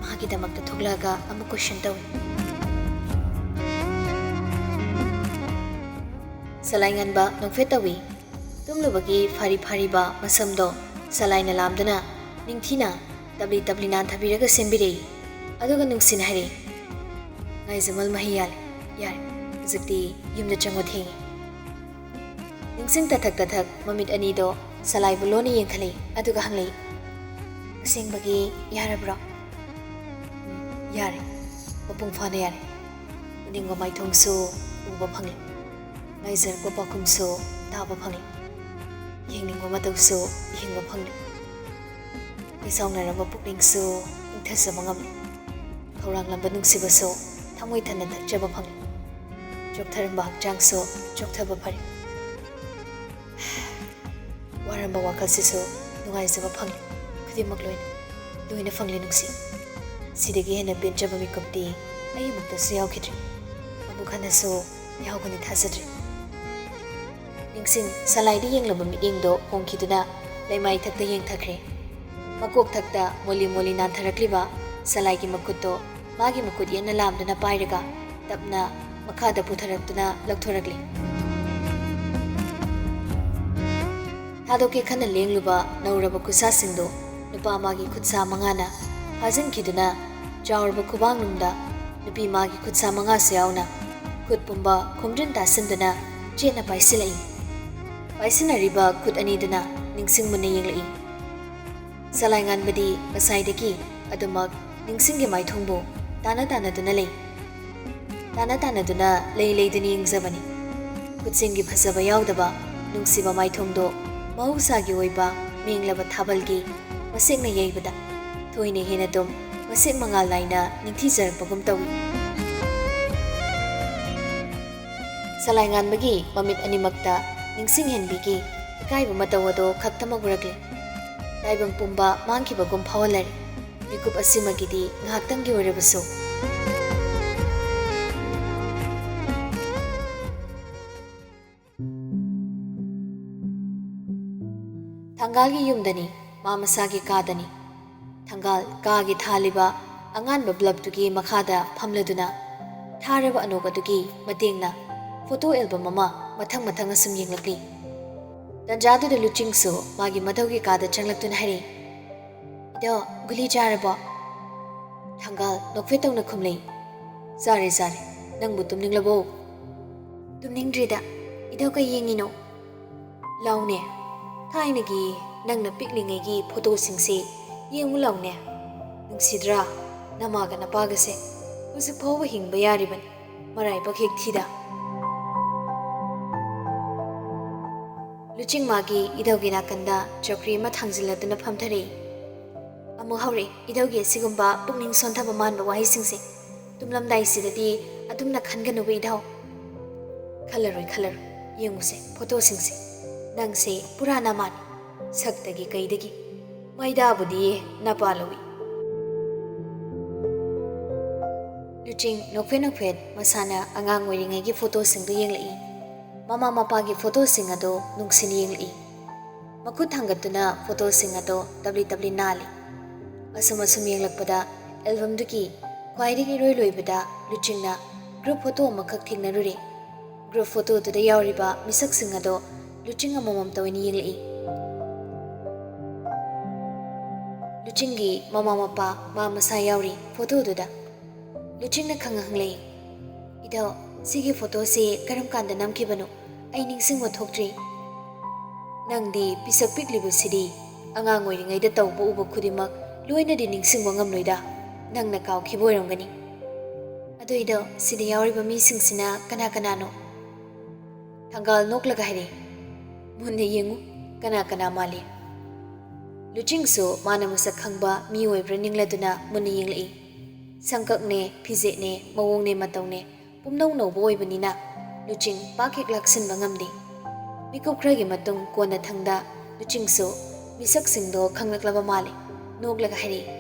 ꯃꯥꯒꯤꯗꯃꯛꯇ ꯊꯣꯛꯂꯛꯑꯒ ꯑꯃꯨꯛ ꯀꯣꯏꯁꯟ ꯇꯧꯏ꯫ ꯁꯂꯥꯏ ꯉꯟꯕ ꯅꯣꯛꯐꯦꯠ ꯇꯧꯏ꯫ ꯇꯨꯝꯂꯨꯕꯒꯤ ꯐꯥꯔꯤ ꯐꯥꯔꯤꯕ ꯃꯁꯝꯗꯣ ꯁꯂꯥꯏꯅ ꯂꯥꯝꯗꯨꯅ ꯅꯤꯡꯊꯤꯅ ꯇꯞꯂꯤ ꯇꯞꯂꯤ ꯅꯥꯟꯊꯕꯤꯔꯒ ꯁꯦꯝꯕꯤꯔꯛꯏ꯫ ꯑꯗꯨꯒ ꯅꯨꯡꯁꯤꯅ ꯍꯥꯏꯔꯛꯏ, "ꯉꯥꯏꯖꯃꯜ ꯃꯍꯩ ꯌꯥꯜꯂꯦ꯫ ꯌꯥꯔꯦ, ꯍꯧꯖꯤꯛꯇꯤ ꯌꯨꯝꯗ ꯆꯪꯕ ꯊꯦꯡꯉꯦ꯫" ꯅꯤꯡꯁꯤꯡ ꯇꯊꯛ ꯇꯊꯛ ꯃꯃꯤꯠ ꯑꯅꯤꯗꯣ ꯁꯂꯥꯏꯕꯨ ꯂꯣꯟꯅ ꯌꯦꯡꯈꯠꯂꯛꯏ, ꯑꯗꯨꯒ ꯍꯪꯂꯛꯏ, "ꯑꯁꯦꯡꯕꯒꯤ ꯌꯥꯔꯕ꯭ꯔꯣ?" "ꯎꯝ, ꯌꯥꯔꯦ꯫" ꯃꯄꯨꯡ ꯐꯥꯅ ꯌꯥꯔꯦ꯫ ꯎꯅꯤꯡꯕ ꯃꯥꯏꯊꯣꯡꯁꯨ ꯎꯕ ꯐꯪꯂꯦ꯫ ꯉꯥꯏꯖꯔꯛꯄ ꯄꯥꯎꯈꯨꯝꯁꯨ ꯇꯥꯕ ꯐꯪꯂꯦ꯫ ꯌꯦꯡꯅꯤꯡꯕ ꯃꯇꯧꯁꯨ ꯌꯦꯡꯕ ꯐꯪꯂꯦ꯫ ꯏꯆꯥꯎꯅꯔꯕ ꯄꯨꯛꯅꯤꯡꯁꯨ ꯏꯪꯊꯖꯕ ꯉꯝꯂꯦ꯫ ꯈꯧꯔꯥꯡꯂꯝꯕ ꯅꯨꯡꯁꯤꯕꯁꯨ ꯊꯃꯣꯏ ꯊꯟꯅ ꯊꯛꯆꯕ ꯐꯪꯂꯦ꯫ ꯆꯣꯛꯊꯔꯝꯕ ꯍꯛꯆꯥꯡꯁꯨ ꯆꯣꯛꯊꯕ ꯐꯔꯦ꯫ ꯋꯥꯔꯝꯕ ꯋꯥꯈꯜꯁꯤꯁꯨ ꯅꯨꯡꯉꯥꯏꯖꯕ ꯐꯪꯂꯦ꯫ ꯈꯨꯗꯤꯡꯃꯛ ꯂꯣꯏꯅ, ꯂꯣꯏꯅ ꯐꯪꯂꯦ ꯅꯨꯡꯁꯤ꯫ ꯁꯤꯗꯒꯤ ꯍꯦꯟꯅ ꯄꯦꯟꯖꯕ ꯃꯤꯀꯨꯞꯇꯤ ꯑꯩꯃꯛꯇꯁꯨ ꯌꯥꯎꯈꯤꯗ꯭ꯔꯤ꯫ ꯑꯃꯨꯛ ꯍꯟꯅꯁꯨ ꯌꯥꯎꯒꯅꯤ ꯊꯥꯖꯗ꯭ꯔꯤ꯫ ꯅꯤꯡꯁꯤꯡ ꯁꯂꯥꯏꯗ ꯌꯦꯡꯂꯕ ꯃꯤꯠꯌꯦꯡꯗꯣ ꯍꯣꯡꯈꯤꯗꯨꯅ ꯂꯩꯃꯥꯏ ꯏꯊꯛꯇ ꯌꯦꯡꯊꯈ꯭ꯔꯦ꯫ ꯃꯀꯣꯛ ꯊꯛꯇ ꯃꯣꯂꯤ ꯃꯣꯂꯤ ꯅꯥꯟꯊꯔꯛꯂꯤꯕ ꯁꯂꯥꯏꯒꯤ ꯃꯈꯨꯠꯇꯣ ꯃꯥꯒꯤ ꯃꯈꯨꯠ ꯌꯦꯠꯅ ꯂꯥꯝꯗꯨꯅ ꯄꯥꯏꯔꯒ ꯇꯞꯅ ꯃꯈꯥꯗ ꯄꯨꯊꯔꯛꯇꯨꯅ ꯂꯧꯊꯣꯔꯛꯂꯤ꯫ ꯊꯥꯗꯣꯛꯀꯦ ꯈꯟꯅ ꯂꯦꯡꯂꯨꯕ ꯅꯧꯔꯕ ꯈꯨꯠꯁꯥꯁꯤꯡꯗꯨ ꯅꯨꯄꯥ ꯑꯃꯒꯤ ꯈꯨꯠꯁꯥ ꯃꯉꯥꯅ ꯐꯥꯖꯤꯟꯈꯤꯗꯨꯅ ꯆꯥꯎꯔꯕ ꯈꯨꯕꯥꯡꯅꯨꯡꯗ ꯅꯨꯄꯤ ꯃꯥꯒꯤ ꯈꯨꯠꯁꯥ ꯃꯉꯥꯁꯨ ꯌꯥꯎꯅ ꯈꯨꯠ ꯄꯨꯝꯕ ꯈꯣꯝꯖꯤꯟ ꯇꯥꯁꯤꯟꯗꯨꯅ ꯆꯦꯠꯅ ꯄꯥꯏꯁꯤꯜꯂꯛꯏ꯫ ꯄꯥꯏꯁꯤꯟꯅꯔꯤꯕ ꯈꯨꯠ ꯑꯅꯤꯗꯨꯅ ꯅꯤꯡꯁꯤꯡ ꯃꯨꯟꯅ ꯌꯦꯡꯂꯛꯏ꯫ ꯁꯂꯥꯏꯉꯥꯟꯕꯗꯤ ꯉꯁꯥꯏꯗꯒꯤ ꯑꯗꯨꯃꯛ ꯅꯤꯡꯁꯤꯡꯒꯤ ꯃꯥꯏꯊꯣꯡꯕꯨ ꯇꯥꯅ ꯇꯥꯅꯗꯨꯅ ꯂꯩ꯫ ꯇꯥꯅ ꯇꯥꯅꯗꯨꯅ ꯂꯩ ꯂꯩꯗꯨꯅ ꯌꯦꯡꯖꯕꯅꯤ꯫ ꯈꯨꯠꯁꯤꯡꯒꯤ ꯐꯖꯕ ꯌꯥꯎꯗꯕ ꯅꯨꯡꯁꯤꯕ ꯃꯥꯏꯊꯣꯡꯗꯣ ꯃꯍꯧꯁꯥꯒꯤ ꯑꯣꯏꯕ ꯃꯦꯡꯂꯕ ꯊꯥꯕꯜꯒꯤ ꯃꯁꯦꯛꯅ ꯌꯩꯕꯗ ꯊꯣꯏꯅ ꯍꯦꯟꯅ ꯑꯗꯨꯝ ꯃꯁꯦꯛ ꯃꯉꯥꯜ ꯅꯥꯏꯅ ꯅꯤꯡꯊꯤꯖꯔꯛꯄꯒꯨꯝ ꯇꯧꯏ꯫ ꯁꯂꯥꯏꯉꯥꯟꯕꯒꯤ ꯃꯃꯤꯠ ꯑꯅꯤꯃꯛꯇ ꯅꯤꯡꯁꯤꯡꯍꯦꯟꯕꯤꯒꯤ ꯏꯀꯥꯏꯕ ꯃꯇꯧ ꯑꯗꯣ ꯈꯛꯇꯃꯛ ꯎꯔꯛꯂꯦ꯫ ꯇꯥꯏꯕꯪ ꯄꯨꯝꯕ ꯃꯥꯡꯈꯤꯕꯒꯨꯝ ꯐꯥꯎꯍꯜꯂꯔꯦ꯫ ꯃꯤꯀꯨꯞ ꯑꯁꯤꯃꯒꯤꯗꯤ ꯉꯥꯏꯍꯥꯛꯇꯪꯒꯤ ꯑꯣꯏꯔꯕꯁꯨ꯫ ꯊꯪꯒꯥꯜꯒꯤ ꯌꯨꯝꯗꯅꯤ, ꯃꯥ ꯃꯁꯥꯒꯤ ꯀꯥꯗꯅꯤ꯫ ꯊꯪꯒꯥꯜ ꯀꯥꯒꯤ ꯊꯥꯜꯂꯤꯕ ꯑꯉꯥꯟꯕ ꯕ꯭ꯂꯕꯇꯨꯒꯤ ꯃꯈꯥꯗ ꯐꯝꯂꯗꯨꯅ ꯊꯥꯔꯕ ꯑꯅꯣꯛ ꯑꯗꯨꯒꯤ ꯃꯇꯦꯡꯅ ꯐꯣꯇꯣ ꯑꯦꯜꯕꯝ ꯑꯃ ꯃꯊꯪ ꯃꯊꯪ ꯑꯁꯨꯝ ꯌꯦꯡꯂꯛꯂꯤ꯫ ꯇꯟꯖꯥꯗꯨꯗ ꯂꯨꯆꯤꯡꯁꯨ ꯃꯥꯒꯤ ꯃꯊꯧꯒꯤ ꯀꯥꯗ ꯆꯪꯂꯛꯇꯨꯅ ꯍꯥꯏꯔꯛꯏ, "ꯏꯗꯣ, ꯒꯨꯂꯤ ꯆꯥꯔꯕꯣ?" ꯊꯪꯒꯥꯜ ꯅꯣꯛꯐꯦꯠ ꯇꯧꯅ ꯈꯨꯝꯂꯛꯏ, "ꯆꯥꯔꯦ, ꯆꯥꯔꯦ꯫ ꯅꯪꯕꯨ ꯇꯨꯝꯅꯤꯡꯂꯕꯣ?" "ꯇꯨꯝꯅꯤꯡꯗ꯭ꯔꯤꯗ꯫ ꯏꯗꯣ ꯀꯩ ꯌꯦꯡꯉꯤꯅꯣ?" "ꯂꯥꯎꯅꯦ, ꯊꯥꯏꯅꯒꯤ ꯅꯪꯅ ꯄꯤꯛꯂꯤꯉꯩꯒꯤ ꯐꯣꯇꯣꯁꯤꯡꯁꯦ ꯌꯦꯡꯉꯨ ꯂꯥꯎꯅꯦ꯫ ꯅꯨꯡꯁꯤꯗ꯭ꯔꯥ, ꯅꯃꯥꯒ ꯅꯄꯥꯒꯁꯦ?" ꯍꯧꯖꯤꯛ ꯐꯥꯎꯕ ꯍꯤꯡꯕ ꯌꯥꯔꯤꯕꯅꯤ, ꯃꯔꯥꯏꯕꯛ ꯍꯦꯛ ꯊꯤꯗ꯫ ꯂꯨꯆꯤꯡ ꯃꯥꯒꯤ ꯏꯙꯧꯒꯤ ꯅꯥꯀꯟꯗ ꯆꯧꯀ꯭ꯔꯤ ꯑꯃ ꯊꯥꯡꯖꯤꯜꯂꯗꯨꯅ ꯐꯝꯊꯔꯛꯏ꯫ ꯑꯃꯨꯛ ꯍꯧꯔꯛꯏ ꯏꯙꯧꯒꯤ ꯑꯁꯤꯒꯨꯝꯕ ꯄꯨꯛꯅꯤꯡ ꯁꯣꯟꯊꯕ ꯃꯥꯟꯕ ꯋꯥꯍꯩꯁꯤꯡꯁꯦ꯫ ꯇꯨꯝꯂꯝꯗꯥꯏꯁꯤꯗꯗꯤ ꯑꯗꯨꯝꯅ ꯈꯟꯒꯅꯨꯕ ꯏꯙꯧ꯫ ꯈꯜꯂꯔꯣꯏ, ꯈꯜꯂꯔꯣꯏ꯫ ꯌꯦꯡꯉꯨꯁꯦ ꯐꯣꯇꯣꯁꯤꯡꯁꯦ꯫ ꯅꯪꯁꯦ ꯄꯨꯔꯥ ꯅꯃꯥꯅꯤ꯫ ꯁꯛꯇꯒꯤ ꯀꯩꯗꯒꯤ꯫ ꯃꯩꯗꯥꯕꯨꯗꯤ ꯅꯄꯥ ꯂꯧꯏ꯫ ꯂꯨꯆꯤꯡ ꯅꯣꯛꯐꯦꯠ ꯅꯣꯛꯐꯦꯠ ꯃꯁꯥꯅ ꯑꯉꯥꯡ ꯑꯣꯏꯔꯤꯉꯩꯒꯤ ꯐꯣꯇꯣꯁꯤꯡꯗꯨ ꯌꯦꯡꯂꯛꯏ꯫ ꯃꯃꯥ ꯃꯄꯥꯒꯤ ꯐꯣꯇꯣꯁꯤꯡ ꯑꯗꯣ ꯅꯨꯡꯁꯤꯅ ꯌꯦꯡꯂꯛꯏ꯫ ꯃꯈꯨꯠ ꯊꯥꯡꯒꯠꯇꯨꯅ ꯐꯣꯇꯣꯁꯤꯡ ꯑꯗꯣ ꯇꯞꯂꯤ ꯇꯞꯂꯤ ꯅꯥꯜꯂꯤ꯫ ꯑꯁꯨꯝ ꯑꯁꯨꯝ ꯌꯦꯡꯂꯛꯄꯗ ꯑꯦꯜꯕꯝꯗꯨꯒꯤ ꯈ꯭ꯋꯥꯏꯗꯒꯤ ꯏꯔꯣꯏ ꯂꯣꯏꯕꯗ ꯂꯨꯆꯤꯡꯅ ꯒ꯭ꯔꯨꯞ ꯐꯣꯇꯣ ꯑꯃꯈꯛ ꯊꯦꯡꯅꯔꯨꯔꯦ꯫ ꯒ꯭ꯔꯨꯞ ꯐꯣꯇꯣꯗꯨꯗ ꯌꯥꯎꯔꯤꯕ ꯃꯤꯁꯛꯁꯤꯡ ꯑꯗꯣ ꯂꯨꯆꯤꯡ ꯑꯃꯃꯝꯇ ꯑꯣꯏꯅ ꯌꯦꯡꯂꯛꯏ꯫ ꯂꯨꯆꯤꯡꯒꯤ ꯃꯃꯥ ꯃꯄꯥ ꯃꯥ ꯃꯁꯥ ꯌꯥꯎꯔꯤ ꯐꯣꯇꯣꯗꯨꯗ꯫ ꯂꯨꯆꯤꯡꯅ ꯈꯪꯍꯪ ꯍꯪꯂꯛꯏ, "ꯏꯙꯧ, ꯁꯤꯒꯤ ꯐꯣꯇꯣꯁꯤ ꯀꯔꯝ ꯀꯥꯟꯗ ꯅꯝꯈꯤꯕꯅꯣ? ꯑꯩ ꯅꯤꯡꯁꯤꯡꯕ ꯊꯣꯛꯇ꯭ꯔꯤ꯫" "ꯅꯪꯗꯤ ꯄꯤꯁꯛ ꯄꯤꯛꯂꯤꯕꯁꯤꯗꯤ ꯑꯉꯥꯡ ꯑꯣꯏꯔꯤꯉꯩꯗ ꯇꯧꯕ ꯎꯕ ꯈꯨꯗꯤꯡꯃꯛ ꯂꯣꯏꯅꯗꯤ ꯅꯤꯡꯁꯤꯡꯕ ꯉꯝꯂꯣꯏꯗ꯫ ꯅꯪꯅ ꯀꯥꯎꯈꯤꯕ ꯑꯣꯏꯔꯝꯒꯅꯤ꯫ ꯑꯗꯨ ꯏꯙꯧ, ꯁꯤꯗ ꯌꯥꯎꯔꯤꯕ ꯃꯤꯁꯤꯡꯁꯤꯅ ꯀꯅꯥ ꯀꯅꯥꯅꯣ?" ꯊꯪꯒꯥꯜ ꯅꯣꯛꯂꯒ ꯍꯥꯏꯔꯛꯏ, "ꯃꯨꯟꯅ ꯌꯦꯡꯉꯨ, ꯀꯅꯥ ꯀꯅꯥ ꯃꯥꯜꯂꯤ?" ꯂꯨꯆꯤꯡꯁꯨ ꯃꯥꯅ ꯃꯁꯛ ꯈꯪꯕ ꯃꯤ ꯑꯣꯏꯕ꯭ꯔꯥ ꯅꯤꯡꯂꯗꯨꯅ ꯃꯨꯟꯅ ꯌꯦꯡꯂꯛꯏ꯫ ꯁꯝꯀꯛꯅꯦ, ꯐꯤꯖꯦꯠꯅꯦ, ꯃꯑꯣꯡꯅꯦ, ꯃꯇꯧꯅꯦ, ꯄꯨꯝꯅꯧ ꯅꯧꯕ ꯑꯣꯏꯕꯅꯤꯅ ꯂꯨꯆꯤꯡ ꯄꯥꯛ ꯍꯦꯛ ꯂꯥꯛꯁꯤꯟꯕ ꯉꯝꯗꯦ꯫ ꯃꯤꯀꯨꯞ ꯈꯔꯒꯤ ꯃꯇꯨꯡ ꯀꯣꯟꯅꯊꯪꯗ ꯂꯨꯆꯤꯡꯁꯨ ꯃꯤꯁꯛꯁꯤꯡꯗꯣ ꯈꯪꯂꯛꯂꯕ ꯃꯥꯜꯂꯦ꯫ ꯅꯣꯛꯂꯒ ꯍꯥꯏꯔꯛꯏ,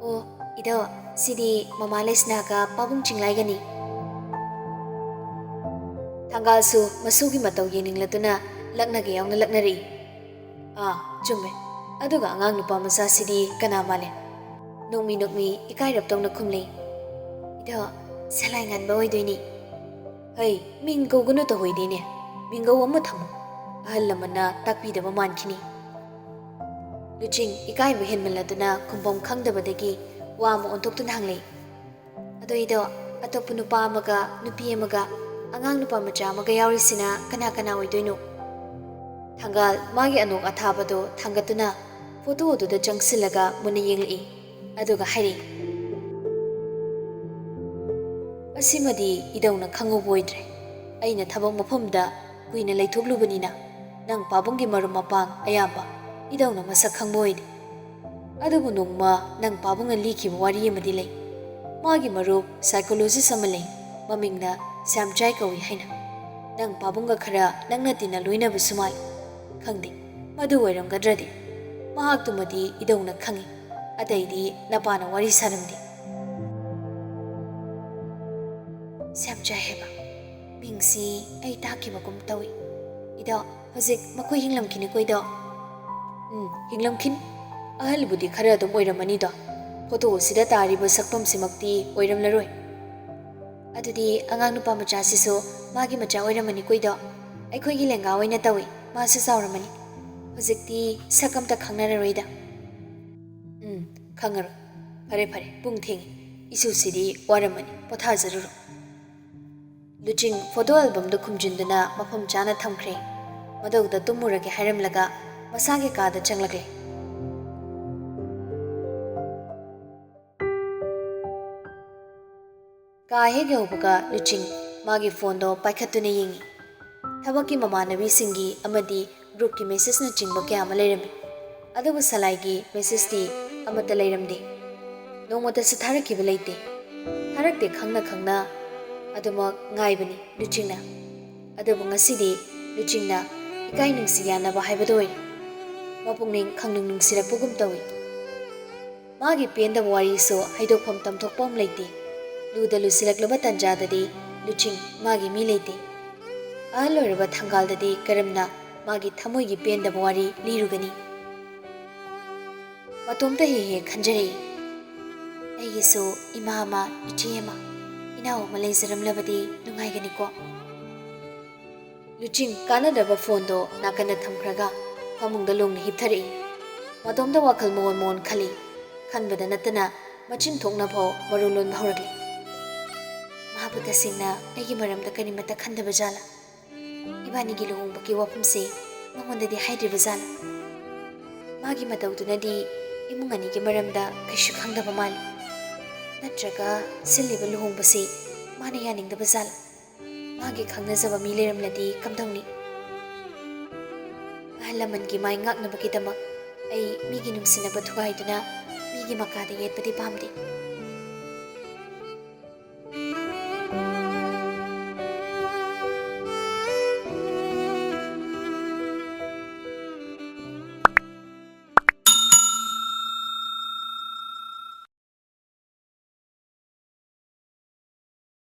"ꯑꯣ, ꯏꯙꯧ, ꯁꯤꯗꯤ ꯃꯃꯥ ꯂꯩꯁꯅꯥꯒ ꯄꯥꯕꯨꯡ ꯆꯤꯡꯂꯥꯏꯒꯅꯤ꯫" ꯊꯪꯒꯥꯜꯁꯨ ꯃꯁꯨꯒꯤ ꯃꯇꯧ ꯌꯦꯡꯅꯤꯡꯂꯗꯨꯅ ꯂꯛꯅꯒ ꯌꯥꯎꯅ ꯂꯛꯅꯔꯛꯏ꯫ "ꯑꯥ, ꯆꯨꯝꯃꯦ꯫ ꯑꯗꯨꯒ ꯑꯉꯥꯡ ꯅꯨꯄꯥ ꯃꯆꯥꯁꯤꯗꯤ ꯀꯅꯥ ꯃꯥꯜꯂꯦ?" ꯅꯣꯛꯃꯤ ꯅꯣꯛꯃꯤ ꯏꯀꯥꯏꯔꯞ ꯇꯧꯅ ꯈꯨꯝꯂꯛꯏ꯫ "ꯏꯙꯧ, ꯁꯂꯥꯏ ꯉꯥꯟꯕ ꯑꯣꯏꯗꯣꯏꯅꯤ꯫" "ꯍꯩ, ꯃꯤꯡ ꯀꯧꯒꯅꯨ ꯇꯧꯍꯩꯗꯦꯅꯦ꯫ ꯃꯤꯡꯒꯧ ꯑꯃ ꯊꯝꯃꯨ꯫ ꯑꯍꯜ ꯂꯃꯟꯅ ꯇꯥꯛꯄꯤꯗꯕ ꯃꯥꯟꯈꯤꯅꯤ꯫" ꯂꯨꯆꯤꯡ ꯏꯀꯥꯏꯕ ꯍꯦꯟꯃꯜꯂꯗꯨꯅ ꯈꯨꯝꯐꯝ ꯈꯪꯗꯕꯗꯒꯤ ꯋꯥ ꯑꯃ ꯑꯣꯟꯊꯣꯛꯇꯨꯅ ꯍꯪꯂꯛꯏ꯫ "ꯑꯗꯣ ꯏꯙꯧ, ꯑꯇꯣꯞꯄ ꯅꯨꯄꯥ ꯑꯃꯒ ꯅꯨꯄꯤ ꯑꯃꯒ ꯑꯉꯥꯡ ꯅꯨꯄꯥ ꯃꯆꯥ ꯑꯃꯒ ꯌꯥꯎꯔꯤꯁꯤꯅ ꯀꯅꯥ ꯀꯅꯥ ꯑꯣꯏꯗꯣꯏꯅꯣ?" ꯊꯪꯒꯥꯜ ꯃꯥꯒꯤ ꯑꯅꯣꯛ ꯑꯊꯥꯕꯗꯣ ꯊꯥꯡꯒꯠꯇꯨꯅ ꯐꯣꯇꯣ ꯑꯗꯨꯗ ꯆꯪꯁꯤꯜꯂꯒ ꯃꯨꯟꯅ ꯌꯦꯡꯂꯛꯏ꯫ ꯑꯗꯨꯒ ꯍꯥꯏꯔꯛꯏ, ꯑꯁꯤꯃꯗꯤ ꯏꯗꯧꯅ ꯈꯪꯍꯧꯕ ꯑꯣꯏꯗ꯭ꯔꯦ꯫ ꯑꯩꯅ ꯊꯕꯛ ꯃꯐꯝꯗ ꯀꯨꯏꯅ ꯂꯩꯊꯣꯛꯂꯨꯕꯅꯤꯅ ꯅꯪ ꯄꯥꯕꯨꯡꯒꯤ ꯃꯔꯨꯞ ꯃꯄꯥꯡ ꯑꯌꯥꯝꯕ ꯏꯗꯧꯅ ꯃꯁꯛ ꯈꯪꯕ ꯑꯣꯏꯗꯦ꯫ ꯑꯗꯨꯕꯨ ꯅꯣꯡꯃ ꯅꯪ ꯄꯥꯕꯨꯡꯅ ꯂꯤꯈꯤꯕ ꯋꯥꯔꯤ ꯑꯃꯗꯤ ꯂꯩ꯫ ꯃꯥꯒꯤ ꯃꯔꯨꯞ psychologist ꯑꯃ ꯂꯩ, ꯃꯃꯤꯡꯅ ꯁ꯭ꯌꯥꯝꯆꯥꯏ ꯀꯧꯏ ꯍꯥꯏꯅ꯫ ꯅꯪ ꯄꯥꯕꯨꯡꯒ ꯈꯔ ꯅꯛꯅ ꯇꯤꯟꯅ ꯂꯣꯏꯅꯕꯁꯨ ꯃꯥꯜꯂꯤ꯫ ꯈꯪꯗꯦ, ꯃꯗꯨ ꯑꯣꯏꯔꯝꯒꯗ꯭ꯔꯗꯤ꯫ ꯃꯍꯥꯛꯇꯨꯃꯗꯤ ꯏꯗꯧꯅ ꯈꯪꯏ, ꯑꯇꯩꯗꯤ ꯅꯄꯥꯅ ꯋꯥꯔꯤ ꯁꯥꯔꯝꯗꯦ꯫ ꯁ꯭ꯌꯥꯝꯆꯥꯏ ꯍꯥꯏꯕ ꯃꯤꯡꯁꯤ ꯑꯩ ꯇꯥꯈꯤꯕꯒꯨꯝ ꯇꯧꯏ꯫ ꯏꯗꯣ, ꯍꯧꯖꯤꯛ ꯃꯈꯣꯏ ꯍꯤꯡꯂꯝꯈꯤꯅꯤꯀꯣ ꯏꯗꯣ? ꯎꯝ, ꯍꯤꯡꯂꯝꯈꯤꯅꯤ꯫ ꯑꯍꯜꯕꯨꯗꯤ ꯈꯔ ꯑꯗꯨꯝ ꯑꯣꯏꯔꯝꯃꯅꯤꯗꯣ꯫ ꯐꯣꯇꯣ ꯑꯁꯤꯗ ꯇꯥꯔꯤꯕ ꯁꯛꯐꯝꯁꯤꯃꯛꯇꯤ ꯑꯣꯏꯔꯝꯂꯔꯣꯏ꯫ ꯑꯗꯨꯗꯤ ꯑꯉꯥꯡ ꯅꯨꯄꯥ ꯃꯆꯥꯁꯤꯁꯨ ꯃꯥꯒꯤ ꯃꯆꯥ ꯑꯣꯏꯔꯝꯃꯅꯤꯀꯣ ꯏꯗꯣ? ꯑꯩꯈꯣꯏꯒꯤ ꯂꯦꯡꯒꯥ ꯑꯣꯏꯅ ꯇꯧꯏ꯫ ꯃꯥꯁꯨ ꯆꯥꯎꯔꯝꯃꯅꯤ꯫ ꯍꯧꯖꯤꯛꯇꯤ ꯁꯛ ꯑꯝꯇ ꯈꯪꯅꯔꯔꯣꯏꯗ꯫ ꯎꯝ, ꯈꯪꯉꯔꯣꯏ꯫ ꯐꯔꯦ ꯐꯔꯦ, ꯄꯨꯡ ꯊꯦꯡꯉꯤ꯫ ꯏꯁꯨꯁꯤꯗꯤ ꯋꯥꯔꯝꯃꯅꯤ, ꯄꯣꯊꯥꯖꯔꯨꯔꯣ꯫ ꯂꯨꯆꯤꯡ ꯐꯣꯇꯣ ꯑꯦꯜꯕꯝꯗꯨ ꯈꯨꯝꯖꯤꯟꯗꯨꯅ ꯃꯐꯝ ꯆꯥꯅ ꯊꯝꯈ꯭ꯔꯦ꯫ ꯃꯗꯧꯗ ꯇꯨꯝꯃꯨꯔꯒꯦ ꯍꯥꯏꯔꯝꯂꯒ ꯃꯁꯥꯒꯤ ꯀꯥꯗ ꯆꯪꯂꯛꯂꯦ꯫ ꯀꯥ ꯍꯦꯛ ꯌꯧꯕꯒ ꯂꯨꯆꯤꯡ ꯃꯥꯒꯤ ꯐꯣꯟꯗꯣ ꯄꯥꯏꯈꯠꯇꯨꯅ ꯌꯦꯡꯉꯤ꯫ ꯊꯕꯛꯀꯤ ꯃꯃꯥꯟꯅꯕꯤꯁꯤꯡꯒꯤ ꯑꯃꯗꯤ ꯒ꯭ꯔꯨꯞꯀꯤ ꯃꯦꯁꯦꯖꯅꯆꯤꯡꯕ ꯀꯌꯥ ꯑꯃ ꯂꯩꯔꯝꯃꯤ꯫ ꯑꯗꯨꯕꯨ ꯁꯂꯥꯏꯒꯤ ꯃꯦꯁꯦꯖꯇꯤ ꯑꯃꯠꯇ ꯂꯩꯔꯝꯗꯦ꯫ ꯅꯣꯡꯃꯇꯁꯨ ꯊꯥꯔꯛꯈꯤꯕ ꯂꯩꯇꯦ꯫ ꯊꯥꯔꯛꯇꯦ ꯈꯪꯅ ꯈꯪꯅ ꯑꯗꯨꯃꯛ ꯉꯥꯏꯕꯅꯤ ꯂꯨꯆꯤꯡꯅ꯫ ꯑꯗꯨꯕꯨ ꯉꯁꯤꯗꯤ ꯂꯨꯆꯤꯡꯅ ꯏꯀꯥꯏ ꯅꯨꯡꯁꯤ ꯌꯥꯅꯕ ꯍꯥꯏꯕꯗꯨ ꯑꯣꯏꯔꯦ꯫ ꯃꯄꯨꯛꯅꯤꯡ ꯈꯪꯅꯨꯡ ꯅꯨꯡꯁꯤꯔꯛꯄꯒꯨꯝ ꯇꯧꯏ꯫ ꯃꯥꯒꯤ ꯄꯦꯟꯗꯕ ꯋꯥꯔꯤꯁꯨ ꯍꯥꯏꯗꯣꯛꯐꯝ ꯇꯝꯊꯣꯛꯐꯝ ꯂꯩꯇꯦ꯫ ꯂꯨꯗ ꯂꯨꯁꯤꯜꯂꯛꯂꯕ ꯇꯟꯖꯥꯗꯗꯤ ꯂꯨꯆꯤꯡ ꯃꯥꯒꯤ ꯃꯤ ꯂꯩꯇꯦ꯫ ꯑꯍꯜ ꯑꯣꯏꯔꯕ ꯊꯪꯒꯥꯜꯗꯗꯤ ꯀꯔꯝꯅ ꯃꯥꯒꯤ ꯊꯃꯣꯏꯒꯤ ꯄꯦꯟꯗꯕ ꯋꯥꯔꯤ ꯂꯤꯔꯨꯒꯅꯤ? ꯃꯇꯣꯝꯇ ꯍꯦꯛ ꯍꯦꯛ ꯈꯟꯖꯔꯛꯏ, "ꯑꯩꯒꯤꯁꯨ ꯏꯃꯥ ꯑꯃ, ꯏꯆꯦ ꯑꯃ, ꯏꯅꯥꯎ ꯑꯃ ꯂꯩꯖꯔꯝꯂꯕꯗꯤ ꯅꯨꯡꯉꯥꯏꯒꯅꯤꯀꯣ?" ꯂꯨꯆꯤꯡ ꯀꯥꯟꯅꯗ꯭ꯔꯕ ꯐꯣꯟꯗꯣ ꯅꯥꯀꯟꯗ ꯊꯝꯈ꯭ꯔꯒ ꯐꯃꯨꯡꯗ ꯂꯣꯡꯅ ꯍꯤꯞꯊꯔꯛꯏ꯫ ꯃꯇꯣꯝꯇ ꯋꯥꯈꯜ ꯃꯑꯣꯟ ꯃꯑꯣꯟ ꯈꯜꯂꯤ꯫ ꯈꯟꯕꯗ ꯅꯠꯇꯅ ꯃꯆꯤꯟ ꯊꯣꯛꯅꯐꯥꯎ ꯃꯔꯣꯜ ꯂꯣꯟꯕ ꯍꯧꯔꯛꯂꯤ꯫ "ꯃꯥꯕꯨ ꯇꯁꯦꯡꯅ ꯑꯩꯒꯤ ꯃꯔꯝꯗ ꯀꯔꯤꯃꯠꯇ ꯈꯟꯗꯕ ꯖꯥꯠꯂꯥ? ꯏꯕꯥꯅꯤꯒꯤ ꯂꯨꯍꯣꯡꯕꯒꯤ ꯋꯥꯐꯝꯁꯤ ꯃꯉꯣꯟꯗꯗꯤ ꯍꯥꯏꯗ꯭ꯔꯤꯕ ꯖꯥꯠꯂꯥ? ꯃꯥꯒꯤ ꯃꯇꯧꯗꯨꯅꯗꯤ ꯏꯃꯨꯡ ꯑꯅꯤꯒꯤ ꯃꯔꯝꯗ ꯀꯩꯁꯨ ꯈꯪꯗꯕ ꯃꯥꯜꯂꯤ꯫ ꯅꯠꯇ꯭ꯔꯒ ꯁꯤꯜꯂꯤꯕ ꯂꯨꯍꯣꯡꯕꯁꯤ ꯃꯥꯅ ꯌꯥꯅꯤꯡꯗꯕ ꯖꯥꯠꯂ? ꯃꯥꯒꯤ ꯈꯪꯅꯖꯕ ꯃꯤ ꯂꯩꯔꯝꯂꯗꯤ ꯀꯝꯗꯧꯅꯤ? ꯑꯍꯜ ꯂꯃꯟꯒꯤ ꯃꯥꯏ ꯉꯥꯛꯅꯕꯒꯤꯗꯃꯛ ꯑꯩ ꯃꯤꯒꯤ ꯅꯨꯡꯁꯤꯅꯕ ꯊꯨꯒꯥꯏꯗꯨꯅ ꯃꯤꯒꯤ ꯃꯀꯥꯗ ꯌꯦꯠꯄꯗꯤ ꯄꯥꯝꯗꯦ꯫